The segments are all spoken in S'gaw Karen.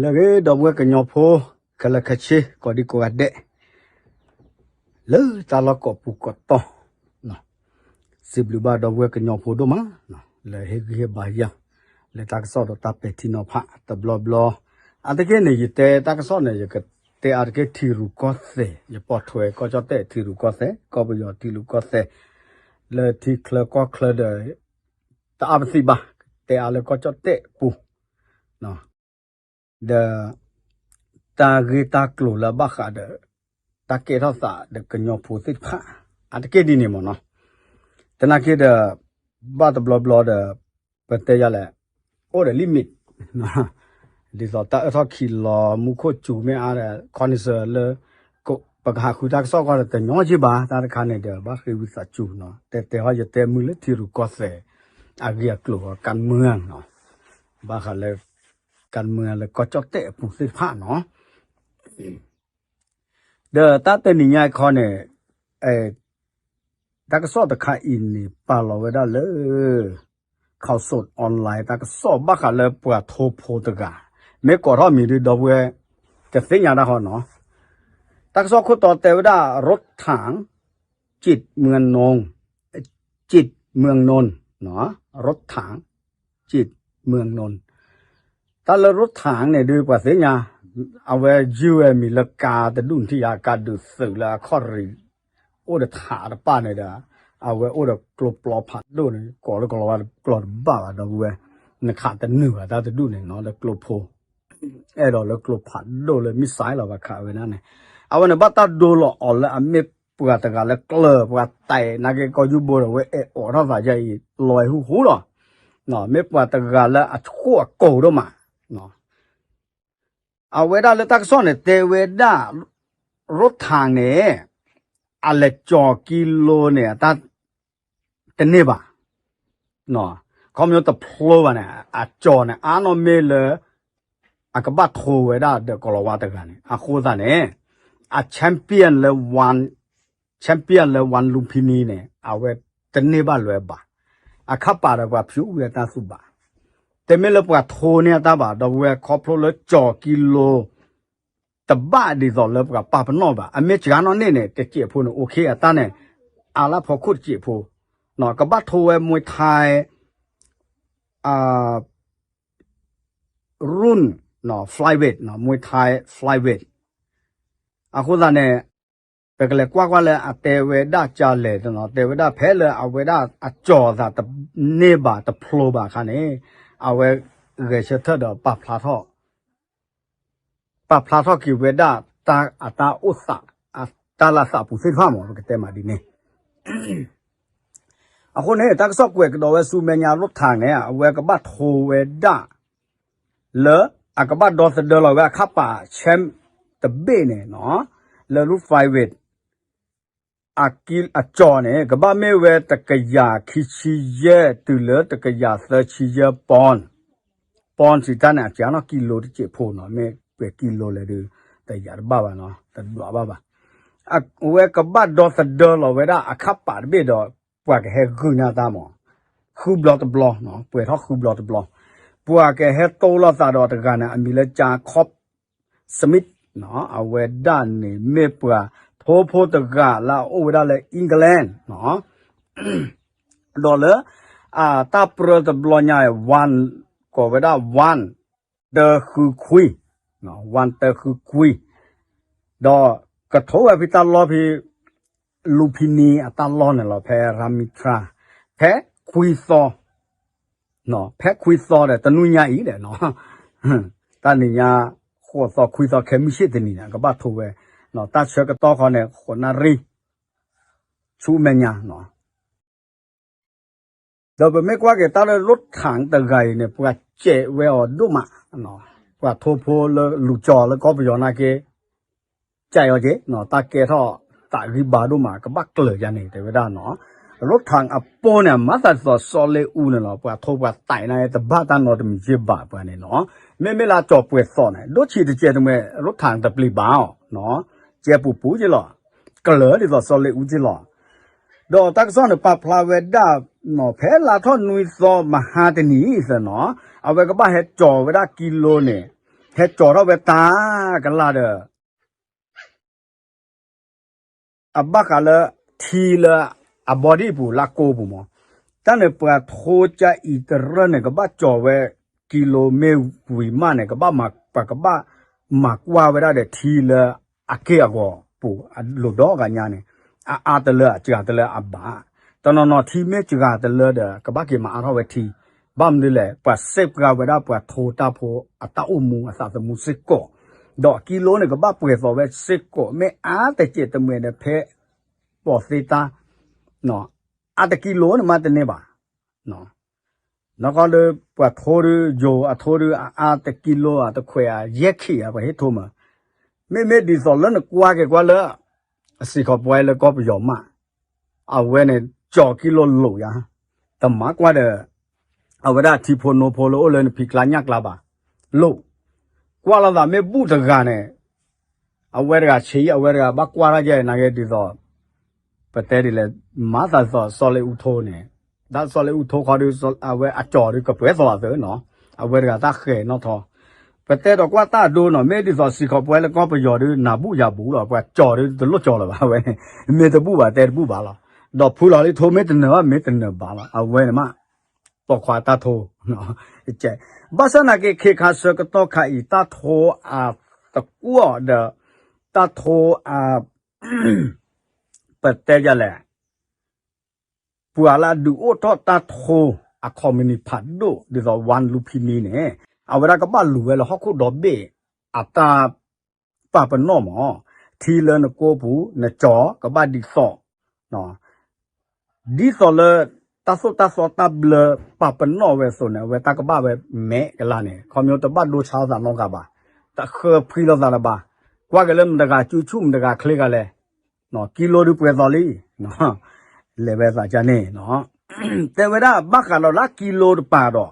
လၢအဂ့ၤ ဒီပုၢ်ဝဲၢ်ကညီဖိ ခဲလၢာ်ခဲဆ့ ကိးဒံကိးဂၤဒဲး လၢတၢ်လီၢ်ကိးပူၤကိးတီၤ, စံးဘျုးဘၣ်ဒီပုၢ်ဝဲၢ်ကညီဖိဒိၣ်မး, လၢဟ့ၣ်ဂံၢ်ဟ့ၣ်ဘါယၤ လၢတၢ်ကစီၣ်ဒီးတၢ်ပဲာ်ထံနီၤဖးတဘျီဘျီ, အါတက့ၢ်န့ၣ် ယတဲတၢ်ကစီၣ်န့ၣ် ယကတဲအါတက့ၢ်ထံရူၢ်ကီၢ်သဲး, ယပိာ်ထွဲကီၢ်ကၠီၣ်တဲၣ်ထံရူၢ်ကီၢ်သဲး, ကီၢ်ပယီၤထံရူၢ်ကီၢ်သဲး, လၢထံချၢကီၢ်ချၢဒီး တအါပသံဘၣ်, တဲအါလၢကီၢ်ကၠီၣ်တဲၣ်အပူၤ ဒီး တၢ်ဂ့ၢ်တၢ်ကျိၤလၢအဘၣ်ဃးဒီး တၢ်ကဲထီၣ်သးဒီးကညီဖိသ့ၣ်တဖၣ် အါတက့ၢ်ဒ်န့ၣ်မ့ၢ်နီၤ, သနာ်က့ဒီး ဘၣ်တဘျီဘျီဒီး ပတဲယၤလဲၣ်, အိၣ်ဒီး limit ဒ်သိးတၢ်အၢၣ်ထီၣ်ခံလီၤ မူခိၣ်စူၤမ့ၢ်အါဒီး ခီနံၣ်စၢၤလၢ ပကဟးဃုတၢ်ကစီၣ်ကီၢ်ဒီးတညီက့ဘၣ်, တၢ်တခါန့ၣ်ဒီး ဘၣ်ဃ့ဝံသးစူၤနီၤ, တဲတဲဟီယတဲမုၢ်လၢထံရူၢ်ကီၢ်သဲး အဂ့ၢ်အကျိၤ การเมืองနီၤ, ဘၣ်ဃးလၢ การเมือง လၢကီၢ်ကၠီၣ်တဲၣ်အပူၤသ့ၣ်တဖၣ်နီၤ, ဒီးတၢ်တနံၤညါခီန့ၣ် တၢ်ကစီၣ်တခါအံၤန့ၣ် ပာ်လီၤဝဲဒၣ်လၢ ข่าวสดออนไลน์ တၢ်ကစီၣ်ဘၣ်ဃးလၢပှၤထိဖိတဂၤ, မ့ၢ်ကိးထီၣ်မံၤဒုး ဒီပုၢ်ဝဲၢ် ကသ့ၣ်ညါတၢ်ဃီနီၤ, တၢ်ကစီၣ်ခိၣ်တီတဲဝဲဒၣ် รถถัง จิตเมืองนนท์ จิตเมืองนนท์ รถถัง จิตเมืองนนท์ တၢ်လၢ รถถัง န့ၣ်ဒုး ပှၤသ့ၣ်ညါ, အဝဲယုၢ်ဝဲမံၤလၢကါတဒူၣ်န့ၣ်ထံၣ်ယါ ကါဒုးသုးလၢအခီၣ်ရံၣ် အိၣ်ဒီးထးတပၣ်န့ၣ်ဒီး အဝဲအိၣ်ဒီးကျိပျီဖးဒိၣ်န့ၣ် ကိးလၢကလီၤဝါကျိတဘၣ်ဘၣ် ဒီပုၢ်ဝဲၢ်, နခးတနုာ်ဘၣ်တၢ်တဒူၣ်န့ၣ်နီၤ လၢကျိဖိ အဲၣ်ဒိးလၢကျိဖးဒိၣ်လၢ missile လီၤ ပှၤခးဝဲဒၣ်န့ၣ်, အဝဲန့ၣ်ဘၣ်တၢ်ဒိလီၤအီၤလၢအမ့ၢ်ပှၤတဂၤလၢကျၢၤပှၤတဲာ်နာ်က့ ကီၢ်ယူဘိဒီး ဝဲအဲၣ်အီၤထီၣ်သးယါအံၤ လီၤဟူဟူလီၤ, မ့ၢ်ပှၤတဂၤလၢအဆိၣ်အကိာ်ဒိၣ်မး အဝဲဒၣ်လၢတၢ်ကစီၣ်န့ၣ် တဲဝဲဒၣ် รถถัง န့ၣ် အလဲၤကၠီၤကံလိန့ၣ် အတၢ်တန့ၢ်ဘၣ်, ခီပညီတဖျိဘၣ်န့ၣ် အကၠီၤန့ၣ် အါနီၢ်မ့ၢ်လၢ အကဘၣ်ထိဝဲဒၣ်ဒီးကလီၤဝါတဂၤန့ၣ် အဃိသတးန့ၣ် အ champion လၢ one champion လၢ one Lumpini န့ၣ် အဝဲတန့ၢ်ဘၣ်လၢၤဘၣ်, အခါပာ်ဒီးပှၤဖၠူဝဲတၢ်သူၣ်ဘၣ်, တမ့ၢ်လၢပှၤထိန့ၢ်အတၢ်ဘၣ် ဒီပုၢ်ဝဲၢ် ခီဖျိလၢကၠီၤကံလိ တဘၣ်ဒ်သိးလၢပှၤပာ်ပနီၣ်ဘၣ်, အမ့ၢ်စှၤနီၣ်န့ၢ်န့ၣ် တစဲးဖိန့ၣ် okay အတၢ်န့ၣ် အါလၢဖီခိၣ်တစဲးဖိ, ကဘၣ်ထိဝဲ Muay Thai รุ่น flyweight, Muay Thai flyweight အဃိသတးန့ၣ် ပကလဲၤကွၢ်ကွၢ်လၢအတဲဝဲဒၣ်ကလဲၣ်တနီၤ တဲဝဲဒၣ်ဖဲလၢအဝဲဒၣ်အကၠီၤသးတန့ၢ်ဘၣ်တဖျိဘၣ်အခါန့ၣ် အဝဲဂဲၤဆၢထၢၣ်ဒီးပာ်ဖျါထီၣ် ပာ်ဖျါထီၣ်က့ၤဝဲဒၣ်တၢ်အတၢ်အိၣ်သး အတၢ်လၢသးပူၤသ့ၣ်တဖၣ်မး ပကတဲမးဒ်န့ၣ် အဃိန့ၣ် တၢ်ကစီၣ်ကွဲးကဒီးဝဲဆူမဲာ်ညါ รถถัง န့ၣ် အဝဲကဘၣ်ထိဝဲဒၣ် လၢအကဘၣ်ဒီသဒၢလီၤဝဲအခါပာ် champ တဘ့ၣ်န့ၣ်နီၤ လၢ Road Flyweight အကံ အကၠီၤန့ၣ် ကဘၣ်မ့ၢ်ဝဲတကယၤခံဆံယဲၢ်တုၤလၢတကယၤသၢဆံယဲၢ် pound, pound စံးတၢ်န့ၣ် အစှၤနီၣ်ကံလိတစဲးဖိနီၤ မ့ၢ်ပှဲၤကံလိလဲၣ်ဒီး တယာ်တဘၣ်ဘၣ်နီၤ တဒွးဘၣ်ဘၣ် အဝဲကဘၣ်ဒီသဒၢလီၤဝဲဒၣ်အခါပာ်တဘ့ၣ်ဒီး ပှၤကဟဲဂုာ်န့ၢ်တၢ်မး ဃုဘျီတဘျီ ပှဲၤထီၣ်ဃုဘျီတဘျီ ပှၤကဟဲတိလိာ်သးဒီးတဂၤန့ၣ် အမံၤလၢ Jacob Smith အဝဲဒၣ်န့ၣ်မ့ၢ်ပှၤထိဖိတဂၤလၢအအိၣ်ဝဲဒၣ်လၢ England ဒီးလၢ အတၢ်ပြၢတဘျီညါ one ကိးဝဲဒၣ် one တၢဃုခွံ one တၢဃုခွံ ဒီးကထိဝဲဖဲတၢ်လီၢ်ဖဲ Lumpini အတၢ်လီၢ်န့ၣ်လီၤ ဖဲ Ramitra ဖဲခွံသီ ဖဲခွံသီဒီးတနွံညါအံၤဒီး တၢ်နံၤညါ ဃိးသီခွံသီခဲမုၢ်ဆ့ၣ်တနံၤန့ၣ် ကဘၣ်ထိဝဲ တၢ်ဆၢကတီၢ်ခီန့ၣ် ဃိးနၣ်ရံၣ် ဆူမဲာ်ညါ ဒီးပမ့ၢ်ကွၢ်က့ၤတၢ်လၢ รถถัง တဂၤအံၤန့ၣ် ပှၤစဲးဝဲအီၤဒိၣ်မး ပှၤထိဖိလၢလူၤကၠီၤလၢကီၢ်ပယီၤနာ်က့ စဲးအီၤက့ၤ တၢ်ကဲထီၣ်သးဂံၢ်ဘါဒိၣ်မး ကဘၣ်ကျၢၤယါန့ၣ် တဲဝဲဒၣ်နီၤ รถถัง အပိၢ်န့ၣ် အမၤသးဒ်သိးစီၤလ့အူန့ၣ်လီၤ ပှၤထိပှၤတဲာ်နာ်က့ တဘၣ်တၢ်နီတမံၤက့ဘၣ်ပှၤန့ၣ်နီၤ မ့မ့ၢ်လၢအကၠီၤပှဲၤသီန့ၣ် ဒိၣ်ဆံးတစဲးတမှဲ รถถัง တပျံၤဘၣ်အီၤ စဲးပူၤပူၤက့လီၤ ကျၢၤဒ်သိးစီၤလ့အူက့လီၤ ဒီးတၢ်ကစီၣ်န့ၣ် ပာ်ဖျါဝဲဒၣ် ဖဲလါထီၣ်နွံသီမဟါတနံၤအံၤသနီၤ အဝဲကဘၣ်ဟဲကၠီၤဝဲဒၣ်ကံလိန့ၣ် ဟဲကၠီၤထီၣ်ဝဲတၢ်ကလၢ်ဒီး အဘၣ်ဃးလၢထံလၢအဘီဒံၣ်အပူၤလၢအကိးပူၤမး, တၢ်န့ၣ်ပှၤထိကၠါအံၤတရၢၢ်န့ၣ် ကဘၣ်ကၠီၤဝဲကံလိမ့ၢ်ဝံၤမးန့ၣ် ကဘၣ်မၤ ပှၤကဘၣ်မၤကွၢ်ဝဲဒၣ်ဒီးထံလၢအက့ၢ်အဂီၤပူၤ အလိၤဒီဂၤညါန့ၣ် အအါတလၢအစှၤတလၢအဘၣ်, တနီၤနီၤထံမ့ၢ်စှၤတလၢဒီး ကဘၣ်က့ၤမၤအါထီၣ်ဝဲထံ, ဘၣ်မနုၤလဲၣ် ပှၤစဲးပှၤဝဲဒၣ်ပှၤထိတၢ်ဖိအတၢ်အိၣ်မူအသးသမူစ့ၢ်ကီး, ဒီးကံလိန့ၣ် ကဘၣ်ပှဲၤသိးဝဲစ့ၢ်ကီး မ့ၢ်အါတစဲးတမှဲၤဒီးဖဲ ပိာ်သ့တၢ် အါတကံလိန့ၣ်မးတန့ၢ်ဘၣ်, နီၢ်ကီၢ်ဒီးပှၤထိဒုး ယိၤအထိဒုး အအါတကံလိ အတခွဲးအယဲၢ်ခံးဧါ ပှၤဟ့ၣ်ထိမး, မ့မ့ၢ်ဒ်သိးလၢနကွၢ်က့ၤကွၢ်လၢ အစံးခီပဝဲလၢကီၢ်ပယီၤမး, အဝဲန့ၣ် ကၠီၤကံလိလိာ်ယါ, တမၤကွၢ်ဒီး အဝဲဒၣ်ထံဖိနိဖိလၢအိၣ်လၢနဖံးကျါညၣ်ကျါဘၣ်, လိာ်, ကွၢ်လိာ်သးမ့ၢ်ဘူၣ်တဂၤန့ၣ် အဝဲတဂၤဆံး အဝဲတဂၤဘၣ်ကွၢ်တၢ်ယဲၢ်နာ်က့ဒ်သိး ပတဲဒ်လဲၣ် မၤသးဒ်သိးစီၤလ့အူထိန့ၣ်, တၢ်စီၤလ့အူထိခီဒုး အဝဲအကၠီၤဒုးကပှဲၤသိးအသးနီၤ, အဝဲတဂၤတၢ်ဃဲၤနီၣ်ထီ, ပတဲဒီးကွၢ်တၢ်အဒိနီၤ မ့ၢ်ဒ်သိးစံးခီပဝဲလၢကီၢ်ပယီၤဒုး နၤဘူၣ်ယၤဘူၣ်လီၤ ပှၤကၠီၤဒုးတလိၣ်ကၠီၤလၢၤဘၣ်ဝဲ, မ့ၢ်တဘူၣ်ဘၣ်တဲတဘူၣ်ဘၣ်လီၤ, ဒီးဖုလီၤလံထိမ့ၢ်တနၢၤဘၣ် မ့ၢ်တနၢၤဘၣ်လီၤ အဝဲန့ၣ်မး ပိာ်ခွါတၢ်ထိ ဘၣ်ဆၣ်နာ်က့ ခ့ခါဆၢကတီၢ်ခါအံၤ တၢ်ထိအတကွီၢ်ဒီး တၢ်ထိအ ပတဲယလဲၣ်, ပှၤလၢအဒုးအိၣ်ထီၣ်တၢ်ထိအခီပနံၣ်ဖးဒိၣ် ဒ်သိး ဝါလူဖံနံန့ၣ် အဝဲဒၣ်ကဘၣ်လူၤဝဲလၢဟီၣ်ခိၣ်ဒီဘ့ၣ် အတၢ်ပာ်ပနီၣ်မး, ထံလၢနကိးပူၤ နကၠီၤ ကဘၣ်ဒ်သိး ဒ်သိးလၢ တၢ်သိၣ်တၢ်သီတၢ်ဘျၢပာ်ပနီၣ်ဝဲအသိးန့ၣ် အဝဲတၢ်ကဘၣ်ဝဲမဲာ်ကလါန့ၣ် ခီဖျိတဘၣ်ဒိဆါသးနီတဂၤဘၣ်, တဃၢဖှံလိာ်သးတဘၣ်, ကွၢ်က့ၤလၢမတဂၤစုဆူၣ်မတဂၤချ့ဂၤလဲၣ်, ကံလိဒုးပှဲၤသိးလံ, လဲၤဝဲသးကန့ၣ်, တဲဝဲဒၣ်ဘၣ်ဃးဒီးလၢကံလိတပၤဒီး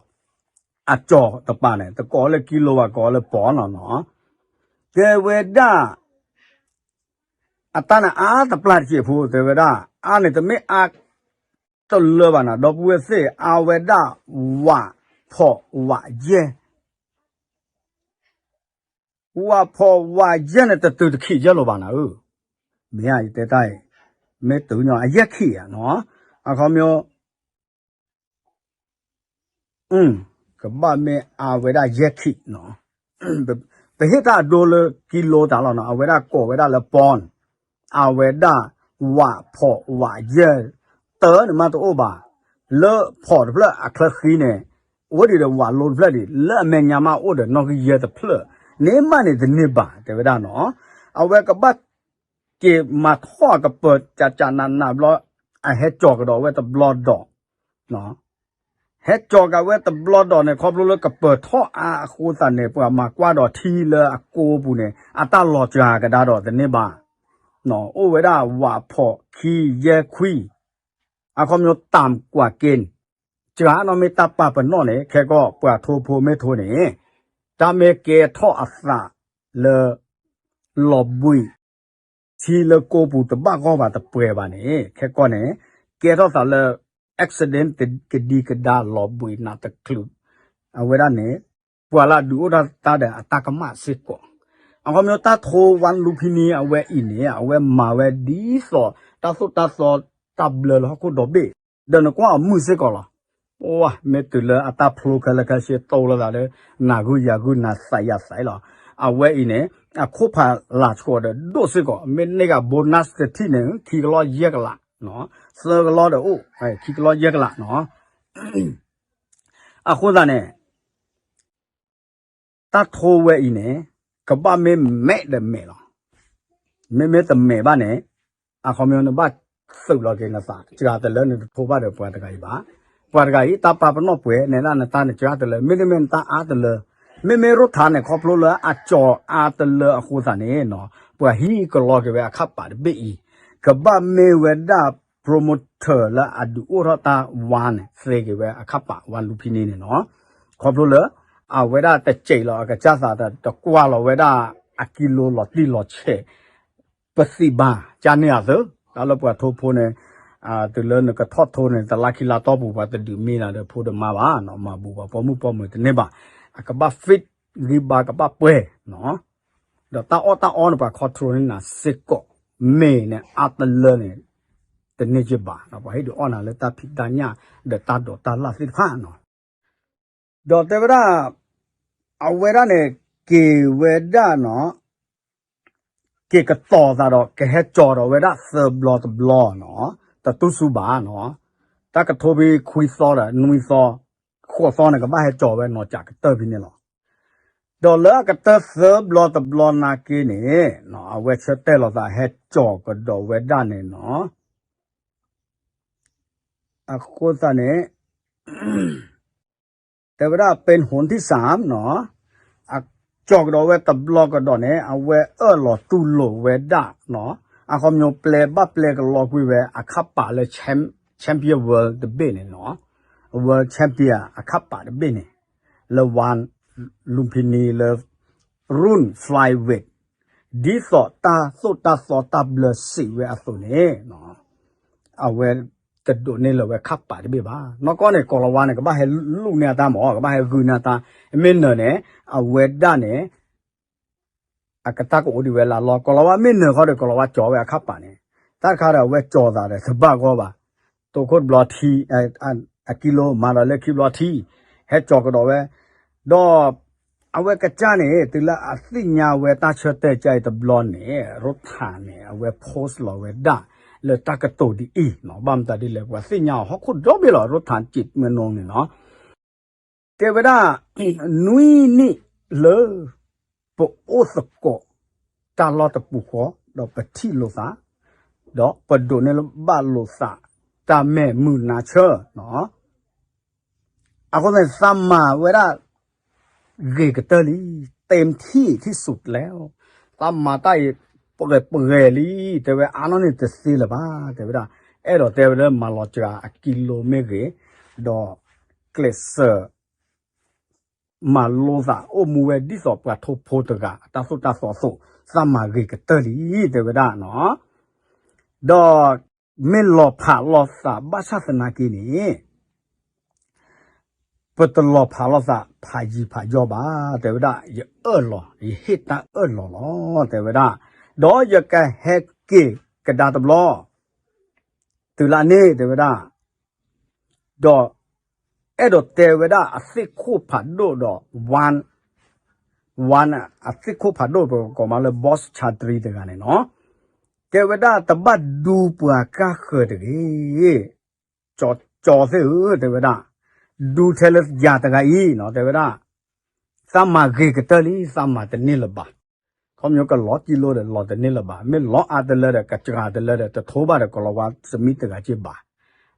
အကၠီၤတပၤန့ၣ် တကိးလၢကံလိဘၣ် ကိးလၢပီနီၤနီၤ, တဲဝဲဒၣ် အတၢ်န့ၣ်အါတပျၢ်တစဲးဖိ တဲဝဲဒၣ် အါန့ၣ်တမ့ၢ်အါတလၢဘၣ်နၤ ဒီပုၢ်ဝဲၢ်သ့ၣ် အါဝဲဒၣ် ဝးဖီးဝးယဲၢ်, ဝးဖီးဝးယဲၢ်န့ၣ် တတုၤတခံးယဲၢ်လီၤဘၣ်နၤဧၢ, မ့ၢ်ဧါ ယတဲတၢ်အံၤ, မ့ၢ်တုၤညီအယဲၢ်ခံးဧါနီၤ, အခီပညီ ကဘၣ်မ့ၢ်အါဝဲဒၣ်ယဲၢ်ခံးနီၤ, ပဟ့ၣ်တၢ်အဒိလၢကံလိတၢ်လီၤနီၤ အဝဲဒၣ်ကိးဝဲဒၣ်လၢ ပီၣ်, အဝဲဒၣ် ဝးဖီးဝးယဲၢ်, တၢန့ၣ်မးတအိၣ်ဘၣ်, လၢဖီးတဖျၢၣ်အချၢဃံန့ၣ် အိၣ်ဒံးဒီးဝးလိတဖျၢၣ်ဒံး လၢအမဲာ်ညါမးအိၣ်ဒီးနီၣ်ဂံၢ်ယဲၢ်တဖျၢၣ်, န့ၣ်မးန့ၣ်တန့ၢ်ဘၣ် တဲဝဲဒၣ်နီၤ, အဝဲကဘၣ် က့ၤမၤထီၣ်အကပၢၤကၠးကၠးနးနးဘျီ, အဟဲကၠီၤကဒီးဝဲတဘျီဒီး, ဟဲကၠီၤကးဝဲတဘျီဒီးန့ၣ် ခီဖျိလၢကပၢၤထီၣ်အါအဃိသတးန့ၣ် ပှၤမၤကွၢ်ဒီးထံလၢအကိးပူၤန့ၣ် အတၢ်လီၤစှၤကဒါဒီးတန့ၢ်ဘၣ်, အိၣ်ဝဲဒၣ်ဝးဖီးခံယဲၢ်ခွံ, အခီပညီတၢ်ကွၢ်က့ၤ, စှၤနီၣ်မ့ၢ်တၢ်ပာ်ပနီၣ်န့ၣ် ခဲကီၢ်ပှၤထိဖိမ့ၢ်ထိန့ၣ်, တၢ်မ့ၢ်ကဲထီၣ်အသးလၢ လီၤဘှံး ထံလၢကိးပူၤတဘၣ်ဂီၢ်ဘၣ်တပှဲၤဘၣ်န့ၣ် ခဲကီၢ်န့ၣ် ကဲထီၣ်သးလၢ accident ကဒံကဒါလီၤဘှံးနးတချုး, အဝဲဒၣ်န့ၣ် ပှၤလၢအဒုးအိၣ်ထီၣ်တၢ်ဒီးအတၢ်ကမၣ်စ့ၢ်ကီး, အခီပညီတၢ်ထိဝါလူဖံနံအဝဲအံၤန့ၣ် အဝဲမၤဝဲဒ်သိး တၢ်သိၣ်တၢ်သီတၢ်ဘျၢလၢဟီၣ်ခိၣ်ဒီဘ့ၣ်, ဒီးနကွၢ်အမုာ်စ့ၢ်ကီးလီၤ. ပှၤမ့ၢ်တုၤလၢအတၢ်ဖျိခဲလၢာ်ခဲဆ့ တိလၢသးလၢ နၤဂုၢ်ယၤဂုၢ်နၤသးယၤသးလီၤ. အဝဲအံၤန့ၣ် အခိၣ်ဖးလၢ်ဆှီးဒီးဒိၣ်စ့ၢ်ကီး မ့ၢ်န့ၢ်က bonus တထံၣ်န့ၣ် ခံကလီၢ်ယဲၢ်ကလး, သၢကလီၢ်ဒီးအိၣ် ခံကလီၢ်ယဲၢ်ကလးနီၤ. အဃိသတးန့ၣ် တၢ်ထိဝဲအံၤန့ၣ် ကဘၣ်မ့ၢ်မဲာ်ဒီးမဲာ်လီၤ. မ့မ့ၢ်တမဲာ်ဘၣ်န့ၣ် အခီပညီနဘၣ်သုးလီၤက့ၤနသး စှၤတလၢနတထိဘၣ်ဒီးပှၤတဂၤအံၤဘၣ်. ပှၤတဂၤအံၤ တၢ်ပာ်ပနီၣ်ပှဲၤန့ၣ်ဒၣ်နတၢ်နစှၤတလၢ မ့တမ့ၢ်နတၢ်အါတလၢ. မ့မ့ၢ်ရိၣ်ထးန့ၣ် ခီဖျိလၢအကၠီၤအါတလၢအဃိသတးန့ၣ် ပှၤဟံးကလီက့ၤဝဲအခၣ်ပာ်တဘ့ၣ်အံၤ ကဘၣ်မ့ၢ်ဝဲဒၣ် promoter လၢအဒုးအိၣ်ထီၣ်တၢ်ဝါန့ၣ် သ့က့ၤဝဲအခၣ်ပာ်ဝါလူဖံနံန့ၣ်နီၤ. ခီဖျိလၢ အဝဲဒၣ်တစဲးလီၤအကစၢ်သး တကွၢ်လီၤဝဲဒၣ်အကံလိလီၤတံၢ်လီၤဆဲး ပသံးဘၣ် ကန့ၢ်အသး တၢ်လၢပှၤထိဖိန့ၣ် တုၤလၢနကထီၣ်ထိန့ၣ် တလါခံလါတီၢ်ပူၤ ပှၤတဒုးမံလၢၤဒီးဖိဒီးမါဘၣ်နီၤ, မၤဘူးပှၤပိာ်မုၣ်ပိာ်မုၣ်တန့ၢ်ဘၣ်. အကဘၣ် fit ဂံၢ်ဘါကဘၣ်ပှဲၤနီၤ, ဒီးတၢ်အီၣ်တၢ်အီန့ၣ် ပှၤ control န့ၢ်နၤစ့ၢ်ကီး, မ့ၢ်န့ၣ်အါတလၢန့ၣ် တန့ၢ်က့ၤဘၣ်နီၤ, ပှၤဟ့ၣ်ဒုးအီၣ်နၤလၢတၢ်ဖံးတၢ်ညၣ် ဒီးတၢ်ဒိးတၢ်လၣ်သ့ၣ်တဖၣ်နီၤ. ဒီးတဲဝဲဒၣ် အဝဲဒၣ်န့ၣ် က့ၤဝဲဒၣ်နီၤ က့ၤကတီၤသးဒီး ကဟဲကၠီၤဒီးဝဲဒၣ်သၢဘျီတဘျီနီၤ, တတူၢ်ဆူဘၣ်နီၤ, တၢ်ကထိဖဲခွံသီဒီးနွံသီ, ဃိးသီန့ၣ် ကဘၣ်ဟဲကၠီၤဝဲနီၤ ကးကတၢၢ်ဖဲန့ၣ်လီၤ. ဒီးလၢအကတၢၢ်သၢဘျီတဘျီနာ်က့န့ၣ် အဝဲဆၢတဲာ်လီၤသးဟဲကၠီၤကဒီးဝဲဒၣ်န့ၣ်နီၤ, အဃိသတးန့ၣ် တဲဝဲဒၣ် ပ့ၣ်ဟိၣ်ထံၣ်စၢ်နီၤ, အကၠီၤကဒီးဝဲတဘျီကဒီးန့ၣ် အဝဲအၢၣ်လီၤတူၢ်လိာ်ဝဲဒၣ်နီၤ, အခီပညီပျဲဘၣ်ပျဲကလီကွံာ်ဝဲအခၢၣ်ပာ်လၢ champion world တဘ့ၣ်န့ၣ်နီၤ, world champion အခၢၣ်ပာ်တဘ့ၣ်န့ၣ်, လၢ one Lumpini လၢ Run Flyweight ဒ်သိးတၢ်သိၣ်တၢ်သီတၢ်ဘျၢစံးဝဲအသိးန့ၣ် အဝဲတဒိးန့ၢ်လၢၤဝဲခၢၣ်ပာ်တဘ့ၣ်ဘၣ်. နီၢ်ကီၢ်န့ၣ် ကိၤလၤဝါန့ၣ် ကဘၣ်ဟဲလူၢ်န့ၢ်အတၢ်မၢ်, ကဘၣ်ဟဲဂုာ်န့ၢ်အတၢ်, မ့ၢ်နၢၤန့ၣ် အဝဲဒၣ်န့ၣ် အကတၢၢ်ကအိၣ်ဒံးဝဲလၢအလီၢ်, ကိၤလၤဝါမ့ၢ်နၢၤဃီဒီး ကိၤလၤဝါကၠီၤဝဲအခၢၣ်ပာ်န့ၣ်, တၢ်တခါဒီးအဝဲကၠီၤသးဒီးတဘၣ်ဂီၢ်ဘၣ်, တိခိၣ်တဘျီထံ, အကံလိမၤဒီးလၢခံဘျီထံ, ဟဲကၠီၤကဒီးဝဲ, ဒီး အဝဲကစၢ်န့ၣ် တုၤလၢအသ့ၣ်ညါဝဲတၢ်ဆၢတဲာ်ကစၢ်အံၤတဘျီန့ၣ် ရိထၢၣ်န့ၣ် အဝဲ post လီၤဝဲဒၣ် လၢတၢ်ကတိၤဒ်အံၤနီၤ, ဘၣ်မတၤဒ်လဲၣ် ပှၤသ့ၣ်ညါအီၤဟီၣ်ခိၣ်ဒီဘ့ၣ်လီၤ, ရိထၢၣ်စံးမၢ်နီၤန့ၣ်နီၤ, တဲဝဲဒၣ် နွံနံၣ်လၢ ပအိၣ်သကိးတၢ်လီၢ်တပူၤဃီ ဒီးပထံၣ်လိာ်သး, ဒီးပဒိးန့ၢ်ဘၣ်လိာ်သး တၢ်မဲာ်မုာ်နါဆၢနီၤ. အဃိသတးန့ၣ် သးမၤဝဲဒၣ် ဂ့ၤကတၢၢ်လံ, တ့ၢ်ထံၣ်ထံၣ်ဆူၣ်ကျဲ, သးမၤတၢ်အံၤ ပှဲၤပှဲၤလံ, တဲဝဲအါနီၢ်န့ၣ်တသ့လၢၤဘၣ်, တဲဝဲဒၣ်, အဲၣ်ဒိးတဲဝဲလၢမၤလီၤစှၤအကံလိမ့ၢ်ဂ့ၤ, ဒီးကျဲးစၢး မၤလိသးအိၣ်မူဝဲဒ်သိးပှၤထိဖိတဂၤ အတၢ်သိၣ်တၢ်သီအသိး, သးမၤဂ့ၤကတၢၢ်လံ, တဲဝဲဒၣ်နီၤ. ဒီးမ့ၢ်လီၤဖးလိာ်သးဘၣ်ဆၣ်သနာ်က့န့ၣ် ပတလီၤဖးလိာ်သးဖးယံၤဖးယီၤဘၣ်, တဲဝဲဒၣ်, ယအၢၣ်လီၤ, ယဟ့ၣ်တၢ်အၢၣ်လီၤလီၤ, တဲဝဲဒၣ်, ဒီးယကဟဲက့ၤကဒါတဘျီ တုၤလၢန့ၣ် တဲဝဲဒၣ်, ဒီးအဲၣ်ဒိးတဲဝဲဒၣ်အသ့ၣ်ခိၣ်ဖးဒိၣ်ဒီး ဝၣ်, ဝၣ်အသ့ၣ်ခိၣ်ဖးဒိၣ် ပကိးမးလၢ Boss Chatri တဂၤန့ၣ်နီၤ, တဲဝဲဒၣ်တဘၣ်ဒူပှၤကါဃၢၤတဂ့ၤ, ကၠီသ့ၣ်ဧၢ, တဲဝဲဒၣ်, ဒူထဲလၢယၤတဂၤအံၤနီၤ, တဲဝဲဒၣ်, သးမၤဂ့ၤကတၢၢ်လံ, သးမၤတန့ၢ်လၢၤဘၣ်. ခီဖျိကလီၤကံလိဒီးလီၤတန့ၢ်လၢၤဘၣ်, မ့ၢ်လီၤအါတလၢဒီး ကစှၤတလၢဒီး တထိဘၣ်ဒီး ကိၤလၤဝါစမံတဂၤက့ဘၣ်.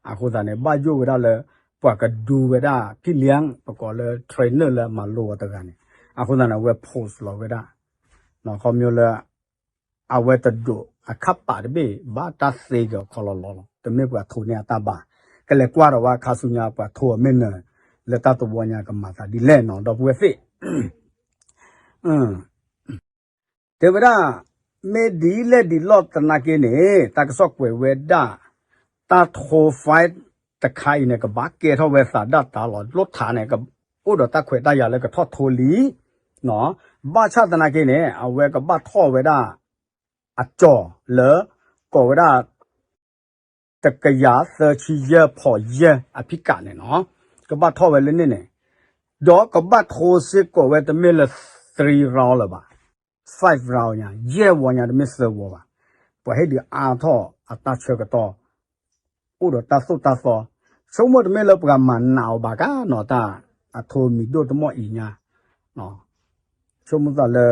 အဃိသတးန့ၣ် ဘၣ်ယိၣ်ဝဲဒၣ်လၢ ပှၤကဒူဝဲဒၣ် ကံလံ, ပကိးလၢ trainer လၢအမၤလိအီၤတဂၤန့ၣ်, အဃိသတးန့ၣ် အဝဲ post လီၤဝဲဒၣ်, ခီဖျိလၢ အဝဲတဒိးအခၢၣ်ပာ်တဘ့ၣ်ဘၣ်, တၢ်သ့ကီးခီလီၤလီၤလီၤ, တမ့ၢ်ပှၤထိးန့ၢ်အတၢ်ဘၣ်, ကလဲၤကွၢ်ဒီးဝဲခါဆူညါ ပှၤထိးအမ့ၢ်နၢၤ လၢတၢ်တဝီညါကမၤသးဒ်လဲၣ်နီၤ, ဒီပုၢ်ဝဲၢ်သ့ၣ် တဲဝဲဒၣ်, မ့ၢ်ဒ်လဲၣ်ဒ်လဲၣ်သနာ်က့န့ၣ် တၢ်ကစီၣ်ကွဲးဝဲဒၣ်, တၢ်ထိ fight တခါအံၤန့ၣ် ကဘၣ်ကဲထီၣ်ဝဲသးဒၣ်တၢ်လီၤ, ရိထၢၣ်န့ၣ် အိၣ်ဒီးတၢ်ခွဲးတၢ်ယာ်လၢကထီၣ်ထိလံ, ဘၣ်ဆၣ်သနာ်က့န့ၣ် အဝဲကဘၣ်ထီၣ်ဝဲဒၣ် အကၠီၤလၢ ကိးဝဲဒၣ် တကယၤသၢဆံယဲၢ်ဖီးယဲၢ်အဖံးကးန့ၣ်နီၤ, ကဘၣ်ထီၣ်ဝဲလၢန့ၣ်န့ၣ်, ဒီးကဘၣ်ထိစ့ၢ်ကီးဝဲတမ့ၢ်လၢ three round လၢၤဘၣ်, five round ညါ, ယဲၢ်ဝီညါ, တမ့ၢ်သၢဝီဘၣ်, ပှၤဟ့ၣ်ဒုးအါထီၣ်အတၢ်ဆၢကတီၢ်, အိၣ်ဒီးတၢ်သိၣ်တၢ်သီ, ဆိကမိၣ်တမ့ၢ်လၢပှၤမၤနာ်အီၤဘၣ်ကါနီၤ, တၢ်အထိမံၤဒိၣ်တမီၢ်အံၤညါ, ဆိကမိၣ်သးလၢ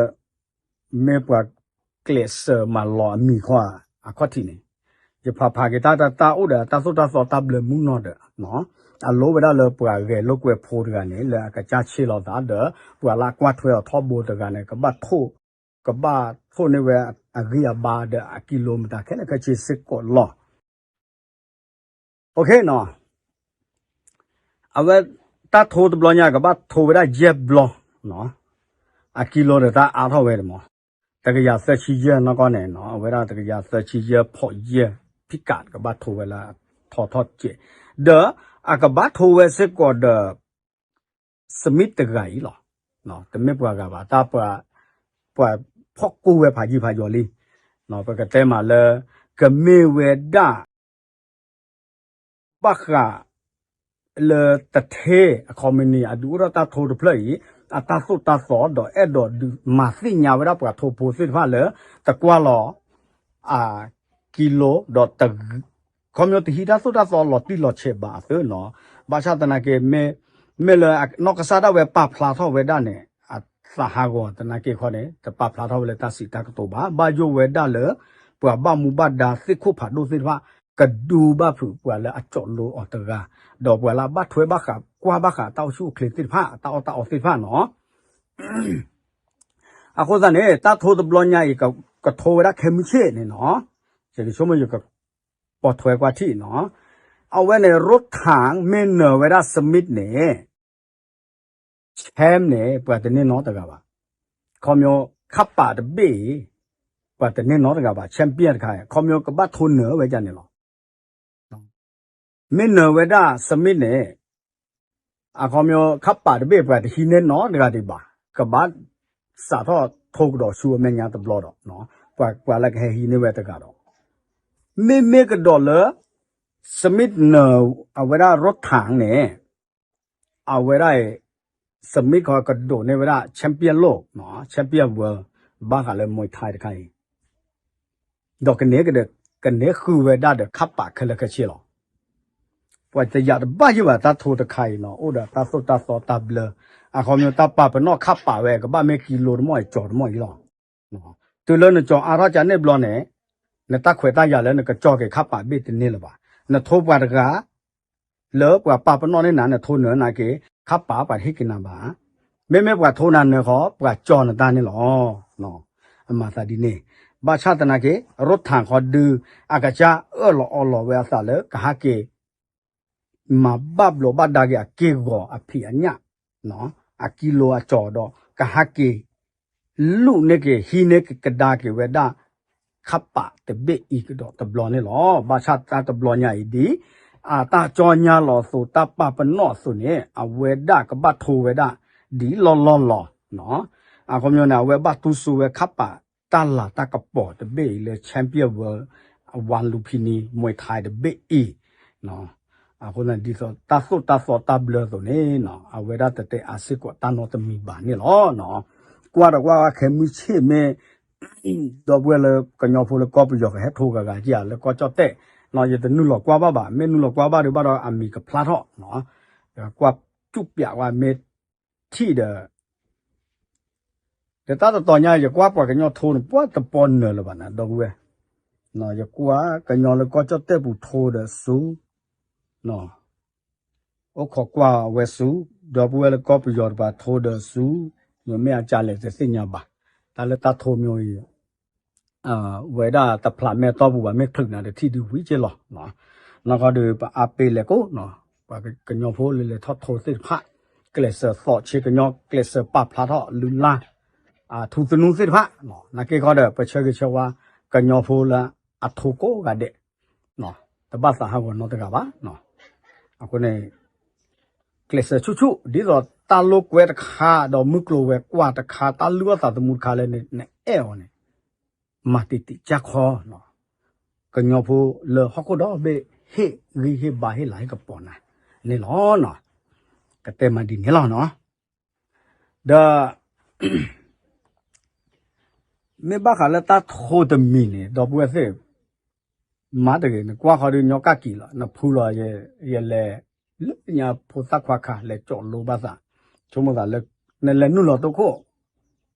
မ့ၢ်ပှၤကျဲးစၢးမၤလီၤအမံၤခီ အခီၣ်ထံးန့ၣ်, ယဖးဖးက့ၤတၢ်တၢ်တၢ်အိၣ်ဒီးတၢ်သိၣ်တၢ်သီတၢ်ဘျၢမုၢ်နီၢ်ဒီး, အလိၣ်ဝဲဒၣ်လၢပှၤဂဲၤလိာ်ကွဲဖိတဂၤန့ၣ် လၢအကစၢ်ဆ့ၣ်လီၤသးဒီး ပှၤလၢအကွၢ်ထွဲအီၤထီဘိတဂၤန့ၣ် ကဘၣ်ထိၣ်, ကဘၣ်ထိၣ်န့ၢ်ဝဲအဂံၢ်အဘါဒီးအကံလိမတၤခဲလၢာ်ခဲဆ့စ့ၢ်ကီးလီၤ. အဝဲတၢ်ထိတဘျီညါ ကဘၣ်ထိဝဲဒၣ်ယဲၢ်ဘျီ, အကံလိဒီးတၢ်အါထီၣ်ဝဲဒၣ်မး, တကယၤသၢဆံယဲၢ်နီၢ်ကီၢ်န့ၣ်နီၤ, အဝဲဒၣ်တကယၤသၢဆံယဲၢ်ဖီးယဲၢ်ဖံးကး ကဘၣ်ထိဝဲလၢထီထီၣ်စဲး, ဒီးအကဘၣ်ထိဝဲစ့ၢ်ကီးဒီး စမံတဂၤအံၤလီၤ. တမ့ၢ်ပှၤဂၤဘၣ်, တၢ်ပှၤ, ပှၤဖီၣ်ကိၢ်ဝဲဖးယံာ်ဖးယီၤလံ. ပကတဲမးလၢ ကမ့ၢ်ဝဲဒၣ် ဘၣ်ဃးလၢတထဲအခီပညီန့ၣ် အဒုးအိၣ်ထီၣ်တၢ်ထိတဖျၢၣ်အံၤ အတၢ်သိၣ်တၢ်သီ ဒီးအဲၣ်ဒိးဒုးမၤသ့ၣ်ညါဝဲဒၣ်ပှၤထိဖိသ့ၣ်တဖၣ်လၢ တကွၢ်လီၤ အကံလိ ဒီးတ ခီပညီတဟံးတၢ်သိၣ်တၢ်သီလီၤတံၢ်လီၤဆဲးဘၣ်အသိးနီၤ. ဘၣ်ဆၣ်သနာ်က့ မ့ၢ်လၢနီၢ်ကစၢ်ဒၣ်ဝဲပာ်ဖျါထီၣ်ဝဲဒၣ်န့ၣ် အသးဟးဂီၤသနာ်က့ခီန့ၣ် တပာ်ဖျါထီၣ်ဝဲလၢတၢ်စံးတၢ်ကတိၤဘၣ်. ဘၣ်ယိၣ်ဝဲဒၣ်လၢ ပှၤဘၣ်မူဘၣ်ဒါသ့ၣ်ခိၣ်ဖးဒိၣ်သ့ၣ်တဖၣ် ကဒိဘၣ်ဖုးပှၤလၢအကၠီၣ်လိအီၤတဂၤ, ဒီးပှၤလၢအဘၣ်ထွဲဘၣ်ဃး ကွၢ်ဘၣ်ဃးတၢ်အိၣ်ဆူၣ်အိၣ်ချ့သ့ၣ်တဖၣ် အတၢ်အီၣ်တၢ်အီသ့ၣ်တဖၣ်နီၤ. အဃိသတးန့ၣ် တၢ်ထိတဘျီညါအံၤ ကထိဝဲဒၣ်ခဲမုၢ်ဆ့ၣ်န့ၣ်နီၤ, ယကဆိကမိၣ်ယကပိာ်ထွဲကွၢ်ထံၣ်နီၤ, အဝဲန့ၣ် ရိထၣ် မ့ၢ်နၢၤဝဲဒၣ် Smith န့ၣ် Champ န့ၣ် ပှၤတန့ၢ်နီတဂၤဘၣ်. ခီပညီ ခးပာ်တဘ့ၣ်အံၤ ပှၤတန့ၢ်နီတဂၤဘၣ်, champion တခါ ခီပညီကဘၣ်ထိနၢၤဝဲဒၣ်န့ၣ်လီၤ. မ့ၢ်နၢၤဝဲဒၣ် Smith န့ၣ် အခီပညီ ခးပာ်တဘ့ၣ် ပှၤတဟံးန့ၢ်နီတဂၤဒံးဘၣ်, ကဘၣ်စးထီၣ်ထိကဒီးဆူအမဲာ်ညါတဘျီဒီး ပှၤလၢကဟဲဟံးန့ၢ်ဝဲတဂၤဒီး မ့မ့ၢ်ကဒီးလၢ Smith နၢၤအဝဲဒၣ်ရိထၣ်န့ၣ် အဝဲဒၣ်အံၤ Smith ခီကဒိးန့ၢ်ဝဲဒၣ် champion လိၣ် champion world ဘၣ်ဃးလၢ Muay Thai တခါအံၤ ဒီးကန့ၢ်ဃုာ်ဝဲဒၣ်ဒီးခးပာ်ခဲလၢာ်ခဲဆ့လီၤ. ပှၤတယာ်တဘၣ်ယံၣ်ဘၣ်တၢ်ထိတခါအံၤနီၤ, အိၣ်ဒီးတၢ်သိၣ်တၢ်သီတၢ်ဘျၢ, အခီပညီတၢ်ပာ်ပနီၣ်ခးပာ်ဝဲ ကဘၣ်မ့ၢ်ကံလိတမီၢ်အံၤ ကၠီၤတမီၢ်အံၤလီၤ. တုၤလၢနကၠီၤအါထီၣ်ကန့ၣ်ဘျီန့ၣ် နတၢ်ခွဲးတၢ်ယာ်လၢနကကၠီၤက့ၤခးပာ်ဘ့ၣ်တန့ၢ်လၢၤဘၣ်. နထိပှၤတဂၤ လၢပှၤပာ်ပနီၣ်န့ၢ်နၤ နထိနၢၤနာ်က့ ခးပာ်ပှၤတဟ့ၣ်က့ၤနၤဘၣ်. မ့မ့ၢ်ပှၤထိနၤနၢၤဃီ ပှၤကၠီၤနတၢ်န့ၣ်လီၤ. အမၤသးဒ်န့ၣ်, ဘၣ်ဆၣ်သနာ်က့ ရိထၣ်ခီဒု အကစၢ်အၢၣ်လီၤအီလီၤဝဲအသးလၢကဟးက့ၤ မၤဘၣ်ဘျီးဘၣ်ဒါက့ၤအက့ၢ်ဂီၤအဖံးအညၣ်, အကံလိအကၠီၤဒီး ကဟးက့ၤ လူၣ်န့ၢ်က့ၤ ဟံးန့ၢ်ကဒါက့ၤဝဲဒၣ် ခးပာ်တဘ့ၣ်အံၤကဒီးတဘျီန့ၣ်လီၤ. ဘၣ်ဆၣ်တၢ်တဘျီညါအံၤဒ် အတၢ်ကၠီညါလီၤအသိး တၢ်ပာ်ပနီၣ်အသိးန့ၣ် အဝဲဒၣ်ကဘၣ်ထိဝဲဒၣ် ဒ်လီၢ်လီၢ်လီၤ. အခီပညီန့ၣ် အဝဲဘၣ်တူၢ်စိဝဲခးပာ် တၢ်လၤတၢ်ကပီၤတဘ့ၣ်အံၤလၢ champion world ဝါလူဖံနံ Muay Thai တဘ့ၣ်အံၤ အဃိန့ၣ် ဒ်သိးတၢ်သိၣ်တၢ်သီတၢ်ဘျၢအသိးန့ၣ် အဝဲဒၣ်တတဲအါစ့ၢ်ကီးတၢ်နီတမံၤဘၣ်န့ၣ်လီၤ. ကွၢ်ဒီးကွၢ်ခဲမုၢ်ဆ့ၣ်မ့ၢ် ဒီပုၢ်ဝဲၢ်လၢကညီဖိလၢကီၢ်ပယီၤကဟဲထိဂၤဂၤက့ၤဧါ လၢကီၢ်ကၠီၣ်တဲၣ်, ယတနုာ်လီၤကွၢ်ဘၣ်ဘၣ်, မ့ၢ်နုာ်လီၤကွၢ်ဘၣ်ဒီးဘၣ်ဒီးအမံၤကဖျါထီၣ်, ကွၢ်စူၣ်ပျးဝဲမ့ၢ်ထံၣ်ဒီး ဒီးတၢ်တတီၤညါ ယကွၢ်ပှၤကညီထိန့ၣ် ပှၤတပီနၢၤလၢၤဘၣ်နၤ ဒီပုၢ်ဝဲၢ်, ယကွၢ်ကညီလၢကီၢ်ကၠီၣ်တဲၣ်ပူၤထိဒီးဆူ အိၣ်ခိးကွၢ်ဝဲဆူ ဒီပုၢ်ဝဲၢ်လၢကီၢ်ပယီၤတပၤထိဒီးဆူ, မ့ၢ်အကလဲၣ်တသ့ၣ်ညါဘၣ်, တၢ်လၢတၢ်ထိမ့ၢ်အံၤ ဝဲဒၣ်တဖျးမဲာ်တီၢ်ပူၤဘၣ် မ့ၢ်ချုးနၤဒီးထံၣ်ဒုးဝံၤက့လီၤ. နီၢ်ကီၢ်ဒီးပအါပ့ၤလဲၤကိး, ပှၤကညီဖိလၢလဲၤထီၣ်ထိသ့ၣ်တဖၣ်, ကျဲးစၢးသီးဆ့ကညီ ကျဲးစၢးပာ်ဖျါထီၣ်လုၢ်လၢ် ထူသနူသ့ၣ်တဖၣ်, နာ်က့ခီဒီး ပဆၢဂ့ၤဆၢဝါ ကညီဖိလၢအထိကိးဂၤဒဲး, တဘၣ်သးဟးဂီၤနီတဂၤဘၣ်. အဃိန့ၣ် ကျဲးစၢးဆူၣ်ဆူၣ် ဒ်သိးတၢ်လိာ်ကွဲတခါ ဒီးမုၢ်ကျိၤဝဲၤကွာ်တခါ တၢ်လုၢ်အီၣ်သးသမူတခါလၢနအဲၣ်အီၤန့ၣ် မၤတံာ်တံာ်ကၢ်ခီ, ကညီဖိလၢဟီၣ်ခိၣ်ဒီဘ့ၣ် ဟ့ၣ်ဂံၢ်ဟ့ၣ်ဘါဟ့ၣ်လၤဟ့ၣ်ကပီၤနၤန့ၣ်လီၤ. ကတဲမးဒ်န့ၣ်လီၤနီၤ. ဒီး မ့ၢ်ဘၣ်ဃးလၢတၢ်ထိတမံၤန့ၣ် ဒီပုၢ်ဝဲၢ်သ့ၣ် မၤတဂ့ၤ နကွၢ်ဃီဒီးညီကၣ်ကံၤလီၤ နဖူလီၤ ယလဲၤ လၢညါဖိသၣ်ခွါခါ လဲၤကၠီၣ်လိဘၣ်သး ဆိကမိၣ်သးလၢ နလဲၤနုာ်လီၤတိခိၣ်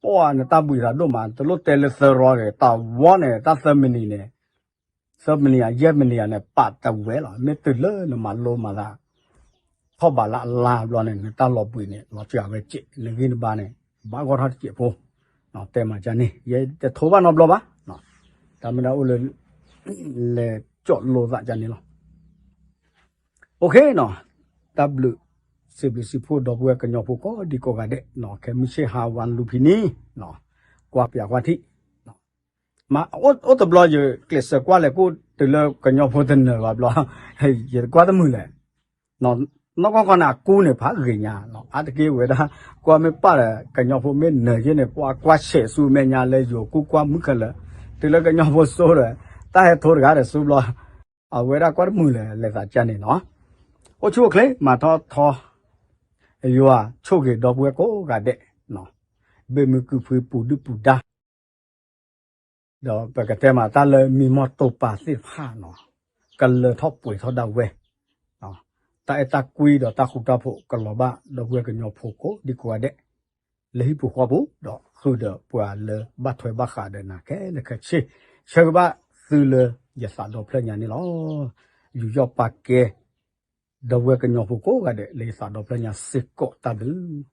ပှၢ်နတၢ်ဘှံးသးဒိၣ်မး တလိၣ်တဲလၢသၢရီဂ့ၤ တၢ်ဝီန့ၣ် တၢ်သၢမံးနံးန့ၣ် သၢမံးနံးယဲၢ်မံးနံးန့ၣ် ပာ်တဝဲလီၤ မ့ၢ်တုၤလၢနမၤလိမၤသး ထီၣ်ဘးလၢအလါဘျီန့ၣ် နတၢ်လီၤဘှံးန့ၣ် လီၤစှၤဝဲစဲး နဂံၢ်နဘါန့ၣ် ဘၣ်ဂီၢ်ထီၣ်တစဲးဖိ တဲမးကန့ၣ် ယတထိဘၣ်နီတဘျီဘၣ် တၢ်မ့ၢ်ဒၣ်အိၣ်လၢ လဲၤကၠီၣ်လိသးကန့ၣ်လီၤ. အိၣ်ခ့နီၤ တၢ်ဘျုး စံးဘျုးစံးဖှိၣ်ဒီပုၢ်ဝဲၢ်ကညီဖိကိးဒံကိးဂၤဒဲး ခဲမုၢ်ဆ့ၣ်ဟါဝါလူဖံနံၤ ကွၢ်ပၠးကွၢ်ထံၣ် မ့ၢ်အိၣ်တဘျီ ယကျဲးစၢးကွၢ်လဲၤကိးတုၤလၢကညီဖိတနၢၤဘၣ်ဘျီ ယကွၢ်တမုာ်လဲၣ် နီၢ်ကီၢ်ကီၢ်န့ၣ် အကူန့ၣ်ဖးဂ့ၤညါလီၤ. အါတက့ၢ်ဝဲဒၣ် ကွၢ်မ့ၢ်ပၢ်ဒီး ကညီဖိမ့ၢ်နၢၤက့န့ၣ် ပှၤကွၢ်ဆဲးဆူမဲာ်ညါလၢယိၤကူကွၢ်မုၢ်ခဲလၢာ်, တုၤလၢကညီဖိစိဒီး တၢ်ဟဲထိတဂၤဒီးဆူဘျီ အဝဲဒၣ်ကွၢ်တမုာ်လၢၤ လဲၤသးကၢ်န့ၣ်လီၤ. အိၣ်ဆူၣ်အိၣ်ချ့ မၤထီၣ်ထီ ယွၤဆိၣ်ဂ့ၤဒီပုၢ်ဝဲၢ်ကိးဂၤဒဲး, ဘၣ်မုာ်ကုၢ်ဖှံပူၤဒုၣ်ပူၤဒါ ဒီးပကတဲမးတၢ်လၢမံမီၢ်တိာ်ပာ်သ့ၣ်တဖၣ်နီၤ, ကလၢထီၣ်ပှဲၤထီၣ်ဒၣ်ဝဲ, တၢ်အဲၣ်တၢ်ကွံဒီးတၢ်ဃူတၢ်ဖိးကလီၤဘၣ် ဒီပုၢ်ဝဲၢ်ကညီဖိကိးဒံကိးဂၤဒဲး, လၢဟံၣ်ပူၤဃီပူၤ ဒီးဃုာ်ဒီးပှၤလၢဘၣ်ထွဲဘၣ်ဃးဒီးနၤခဲလၢာ်ခဲဆ့, ဆၢဂ့ၤဘၣ်သုလၢယသးဒီဖျၢၣ်ညါန့ၣ်လီၤ. ယူးယီၣ်ပာ်ကဲ ဒီပုၢ်ဝဲၢ်ကညီဖိကိးဂၤဒဲး လၢယသးဒီဖျၢၣ်ညါစ့ၢ်ကီးတၢ်ဘျုး